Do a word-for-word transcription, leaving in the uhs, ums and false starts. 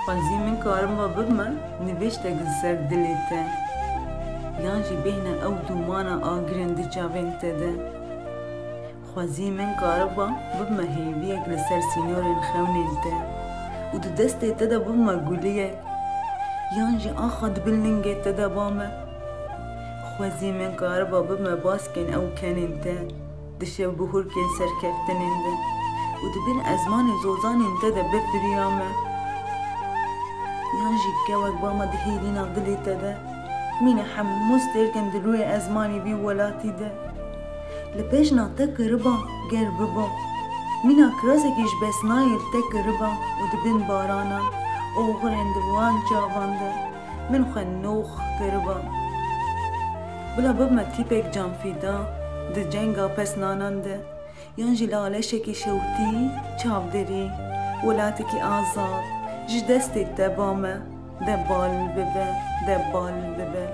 Xwezî min kariba bibime nivêştek li ser dilê te, yan jî bêhna ew dûmana agirên di çavên te de. Xwezî min kariba bibime hêviyek li ser sînorên xewnên te û di destê te de bibime guliyek, yan jî axa di bin lingê te de bame. Xwezî min kariba bibime baskên ew kenên te di şev bihurkên serkeftinên de û di bin ezmanê zozanên te de bifiriya me. Yan jî kewek bama di hêlîna dilê te de. Mîna hemû stêrkên di rûyê ezmanê vî welatî de. Li bejna te kiriba ger biba. Mîna kirasekî ji besnayê li te kiriba û di bin baranan oxirên di wan çavan de min xwe nox kiriba. Bila bibime tîpek canfîda di cenga pesnanan de, yan jî laleşekî şewtî çavdirî, welatekî azad ji destê te bame, de bal bibe, de bal bibe.